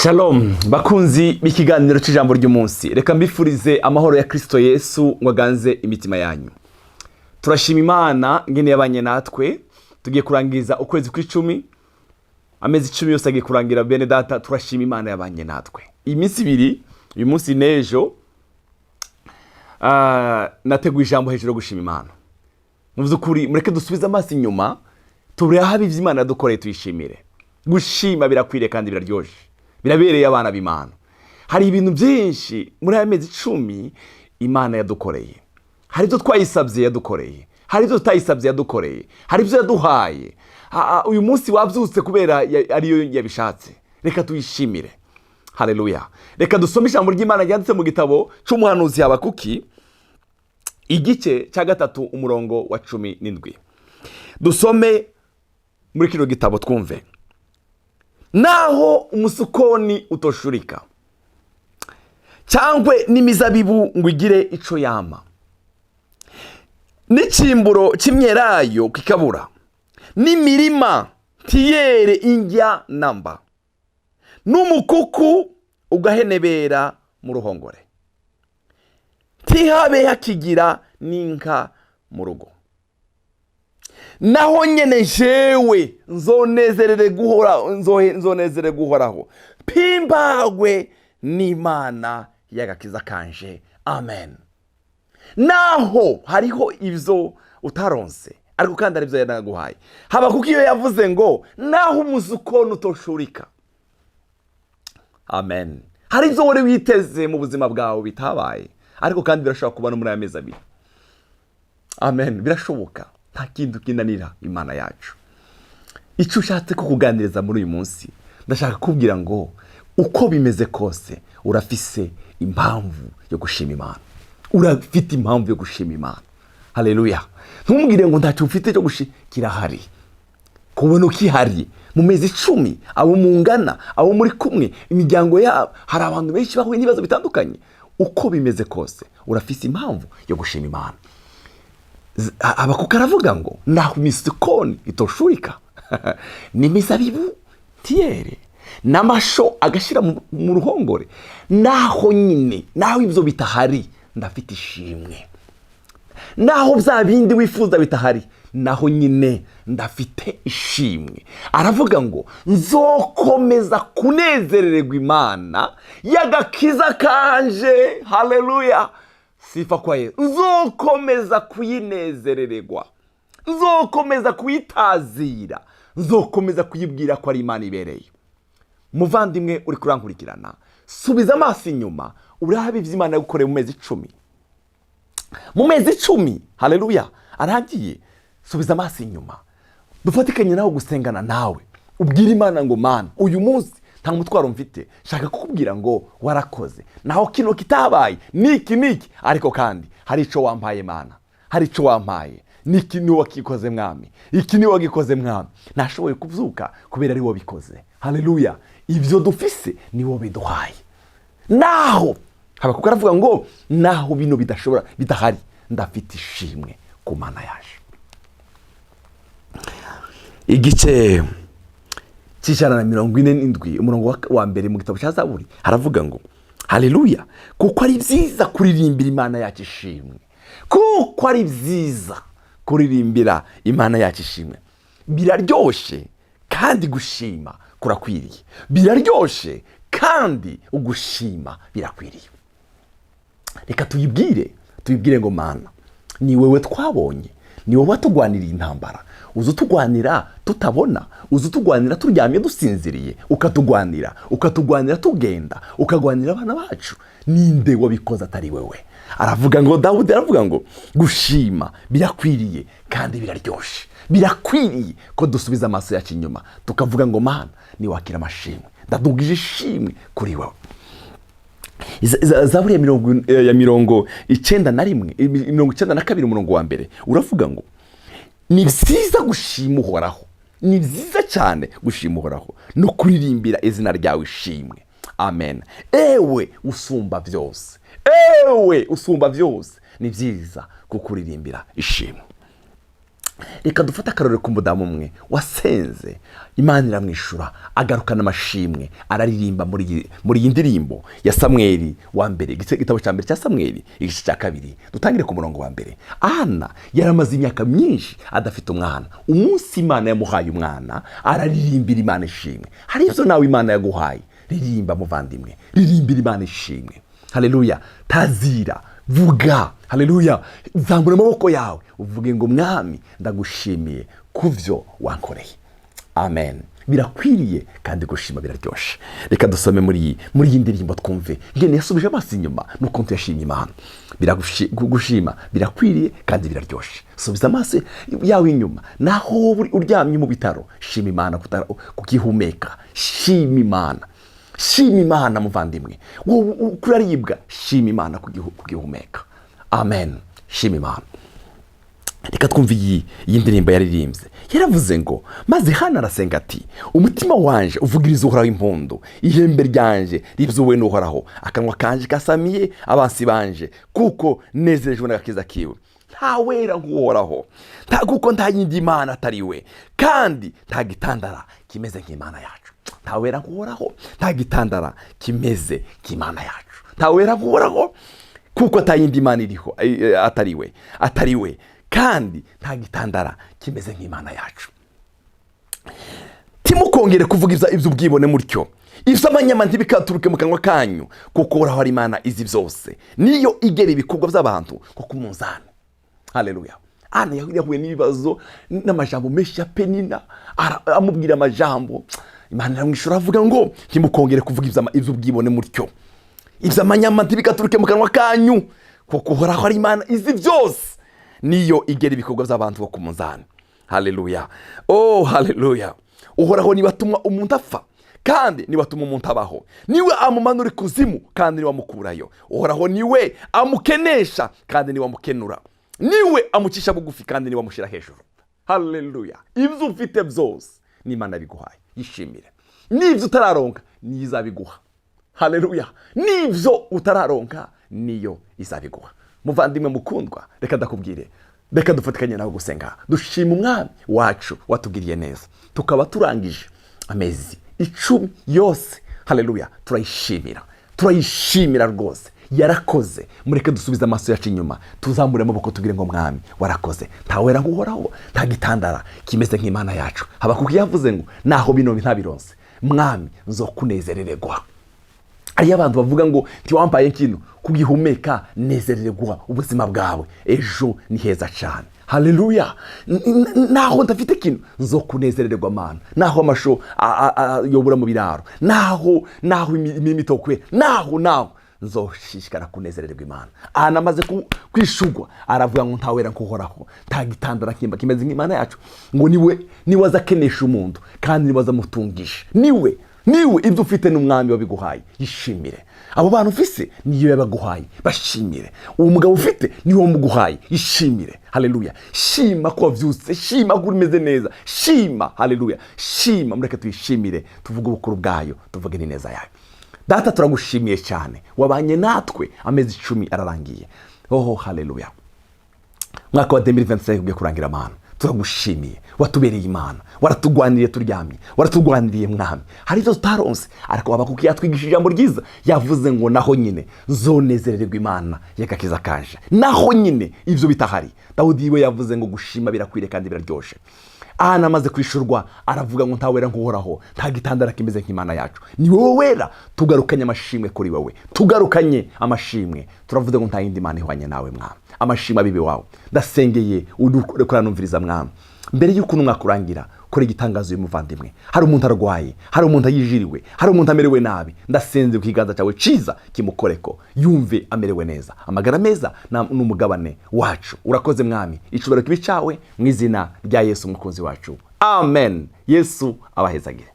Shalom bakunzi b'ikiganiro cy'ijambo ry'umunsi, reka mbifurize amahoro ya Kristo Yesu ngo aganze imitima yanyu. Turashima Imana ngene yabanye natwe. Tugiye kurangiza ukwezi kw'icumi, amezi 10 yose agiye kurangira. Bene data, turashima Imana yabanye natwe iyi minsi 2, uyu munsi n'ejo. Nateguye ijambo hejuru yo gushima Imana. Mu by'ukuri, mureke dusubize amaso inyuma, turabe ibyo Imana yadukoreye, tuyishimire. Gushima birakwiriye kandi biraryoshye, birabereye abana b'Imana. Hari ibintu byinshi muri aya mezi 10 Imana yadukoreye. Hari ibyo twayisabye yadukoreye, hari ibyo tutayisabye yadukoreye, hari ibyo yaduhaye. Uyu munsi wabyutse kubera ariyo yabishatse. Reka tuyishimire. Haleluya! Reka dusome ijambo ry'Imana ryanditse mu gitabo cy'umuhanuzi Habakuki, igice cya 3, umurongo wa 17. Dusome muri kino gitabo twumve. Naho umusukoni utoshurika, cyangwa n'imizabibu ngo igire ico yama, n'ikimburo cy'imyelayo kikabura, n'imirima ntiyere indya namba, n'umukuku ugahenebera mu ruhongore, ntihabe hakigira n'inka mu rugo, naho nyene jewe nzonezerere guhora nzonezere guhoraho, mpimbagwe n'Imana y'agakiza kanje. Amen. Naho hariho ibyo utaronse, ariko kandi hari ibyo yanaguhaye. Haba kuko iyo yavuze ngo naho umusukoni utoshurika, amen, hari ibyo wari witeze mu buzima bwawe bitabaye, ariko kandi birashobora kuba no muri aya mezi 2. Amen, birashoboka, nta kintu kinanira Imana yacu. Icyo ushatse kukuganiriza muri uyu munsi, ndashaka kukubwira ngo uko bimeze kose urafise impamvu yo gushima Imana, urafite impamvu yo gushima Imana. Haleluya! Ntumbwire ngo ntacyo ufite cyo gushima. Kirahari. Kubona ukihari mu mezi 10, abo mungana, abo muri kumwe, imiryango yabo, hari abantu benshi bahuye n'ibibazo bitandukanye. Uko bimeze kose urafise impamvu yo gushima Imana. Habakuka aravuga ngo naho imisikoni itoshurika, n'imizabibu tiyere, n'amasho agashyira mu ruhongore, naho nyine, naho ibyo bitahari, ndafite ishimwe. Naho bya bindi wifuza bitahari, naho nyine ndafite ishimwe. Aravuga ngo nzokomeza kunezerererwa Imana y'agakiza kanje. Haleluya, sifa kwa Yesu! Nzokomeza kuyinezerererwa, nzokomeza kuyitazira, nzokomeza kuyibwira ko ari Imana ibereye. Muvandimwe uri kurankurikirana, subiza amaso inyuma urabe ibyo Imana yagukoreye mu mezi 10, mu mezi 10, haleluya, arangiye. Subiza amaso inyuma, dufatikanye nawe gusengana nawe, ubwire Imana ngo: "Mana, uyu munsi nta mutwaro mfite, shaka kukubwira ngo warakoze. Naho kino kitabaye, niki niki, ariko kandi hari icyo wampaye. Mana, hari icyo wampaye. Niki niwe wakikoze, Mwami, iki niwe wagikoze, Mwami. Nashoboye kubyuka kubera ari wowe wabikoze." Haleluya! Ibyo dufise ni wowe biduhaye. Naho Habakuka aravuga ngo naho bino bidashobora, bidahari, ndafite ishimwe ku Mana yaje. Igice cy'147, umurongo wa mbere mu gitabo cya Zaburi, haravuga ngo: "Haleluya, kuko ari byiza kuririmbira Imana yacu ishimwe, kuko ari byiza kuririmbira Imana yacu ishimwe." Biraryoshe kandi gushima kurakwiriye, biraryoshe kandi ugushima birakwiriye. Reka tuyibwire, tuyibwire ngo: "Mana, ni wowe twabonye, ni wowe watugwaniriye intambara. Uza utugwanira tutabona, uza utugwanira turyamye dusinziriye, ukatugwanira, ukatugwanira tugenda, ukagwanira abana bacu. Ninde wabikoze atari wewe?" Aravuga ngo, Dawudi aravuga ngo gushima birakwiriye kandi biraryoshe. Birakwiriye ko dusubiza amaso yacu inyuma tukavuga ngo: "Mana, niwakira amashimwe, ndadugije ishimwe kuri wowe." Zaburi ya 91, 92, umurongo wa mbere uravuga ngo: "Ni byiza gushima Uhoraho, ni byiza cyane gushima Uhoraho no kuririmbira izina ryawe ishimwe." Amen. Ewe usumba byose, ewe usumba byose, ni byiza kukuririmbira ishimwe. Reka dufate akarorero k'umudamu umwe wasenze, Imana iramwishura, agarukana amashimwe, araririmba muri iyi ndirimbo ya Samweli wa mbere, igitabo cya mbere cya Samweli, igice cya kabiri, dutangire ku murongo wa mbere. Ana yaramaze imyaka myinshi adafite umwana. Umunsi Imana yamuhaye umwana, araririmbira Imana ishimwe. Hari ibyo nawe Imana yaguhaye, ririmba muvandimwe, ririmbira Imana ishimwe. Haleluya! Tazira, vuga haleluya, zambura amaboko yawe uvuge ngo: "Mwami, ndagushimiye ku byo wankoreye." Amen. Birakwiriye kandi gushima biraryoshe. Reka dusome muri iyi ndirimbo, twumve ngene yasubije amaso inyuma n'ukuntu yashimye Imana. Gushima birakwiriye kandi biraryoshe. Subiza amaso yawe inyuma, naho wowe uryamye mu bitaro, shima Imana kukihumeka. Shima Imana, shima Imana muvandimwe. Wowe kuraribwa, shima Imana kugihumeka. Amen, shima Imana. Reka twumve iyi ndirimbo yaririmbye. Yaravuze ngo: "Maze Hana arasenga ati: 'Umutima wanje uvugiriza Uhoraho impundu, ihembe ryanje ribyuwe n'Uhoraho. Akanwa kanje kasamiye abansi banje, kuko nezerejwe n'agakiza kiwe. Nta wera nk'Uhoraho, nta, kuko nta yindi Mana atari we, kandi nta gitandara kimeze nk'Imana yacu.'" Nta wera nk'Uhoraho, nta gitandara kimeze nk'Imana yacu. Nta wera nk'Uhoraho, kuko ata yindi Mana iriho atari we, atari we, kandi nta gitandara kimeze nk'Imana yacu. Timukongere kuvuga iby'ubwibone mutyo, iby'amanyama ntibikaturuke mu kanwa kanyu, kuko Uhoraho ari Imana izi byose, niyo igera ibikorwa by'abantu nko ku munzani." Haleluya! Ana yahuye n'ibibazo n'amajambo menshi ya Penina, amubwira amajambo. Imana iramwishura, avuga ngo: "Ntimukongere kuvuga iby'ubwibone mutyo, iby'amanyama ntibikaturuke mu kanwa kanyu, kuko Uhoraho ari Imana izi byose, niyo igera ibikorwa by'abantu bo ku munzani." Haleluya! Oh, haleluya! Uhoraho niwe atuma umuntu apfa, kandi niwe atuma umuntu abaho. Niwe amumanura ikuzimu, kandi niwe amukurayo. Uhoraho niwe amukenesha, kandi niwe amukenura. Niwe amucisha bugufi, kandi niwe amushyira hejuru. Haleluya! Ibyo ufite byose ni Imana biguhaye, yishimire. N'ibyo utararonka, niyo izabiguha. Haleluya! N'ibyo utararonka, niyo izabiguha. Muvandimwe mukundwa, reka ndakubwire, reka dufatikanye nawe gusenga, dushima Umwami wacu watugiriye neza, tukaba turangije amezi 10 yose. Haleluya! Turayishimira, turayishimira rwose, yarakoze. Mureke dusubize amaso yacu inyuma, tuzamure amaboko, tubwire ngo: "Mwami, warakoze. Ntawera nk'Uhoraho, nta gitandara kimeze nk'Imana yacu." Habakuki yavuze ngo: "Naho bino ntabironse, Mwami, nzokunezerererwa." Hariyo abantu bavuga ngo: "Ntiwampaye kino kugihumeka." Nezerererwa ubuzima bwawe, ejo ni heza cyane. Haleluya! Naho ndafite kino, nzokunezerererwa Mana. Naho amasho yobura mu biraro, naho imirimo itokwe, naho nzoshishikara kunezererwa Imana. Ahantu amaze kwishugwa, aravuga ngo: "Ntawera nkuhoraho, nta gitandara kimba kimeze nk'Imana yacu." Ngo niwe aza akenesha umuntu, kandi niwe aza amutungisha. Niwe ibyo ufite n'Umwami wabiguhaye, yishimire. Abo bantu ufise niyo yabaguhaye, bashimire. Uwo mugabo ufite niwe wamuguhaye, yishimire. Haleluya! Shima ko wabyutse, shima ko umeze neza, shima. Haleluya! Shima. Mureke tuyishimire, tuvuge ubukuru bwayo, tuvuge n'ineza yayo. Data, turagushimiye cyane, wabanye natwe, amezi 10 ararangiye. Oh, haleluya! Umwaka wa 2025 ugiye kurangira. Mana, turagushimiye, watubereye Imana, waratugwaniriye turyamye, waratugwaniriye Mwami. Hari ibyo tutaronse, ariko waba kuko yatwigishije ijambo ryiza, yavuze ngo: "Naho nyine nzonezererwa Imana y'agakiza kanje." Naho nyine ibyo bitahari, Dawudi we yavuze ngo: "Gushima birakwiriye kandi biraryoshe." Ahantu amaze kwishurwa, aravuga ngo: "Ntawera nk'Uhoraho, nta gitandara kimeze nk'Imana yacu." Ni wowe wera. Tugarukanye amashimwe kuri wowe, tugarukanye amashimwe, turavuze ngo: "Nta yindi Mana ihwanye nawe, Mwami." Amashimwe abibe wawe. Ndasengeye uri kuranumviriza, Mwami, mbere y'uko umwaka urangira, kora igitangazo uyu muvandimwe. Hari umuntu arwaye, hari umuntu ayijiriwe, hari umuntu amerewe nabi. Ndasenze ku kiganza cyawe ciza kimukoreko, yumve amerewe neza. Amagara meza n'umugabane wacu. Urakoze Mwami, icubahiro kibi cyawe, mu izina rya Yesu Umukunzi wacu, amen. Yesu abahezagire.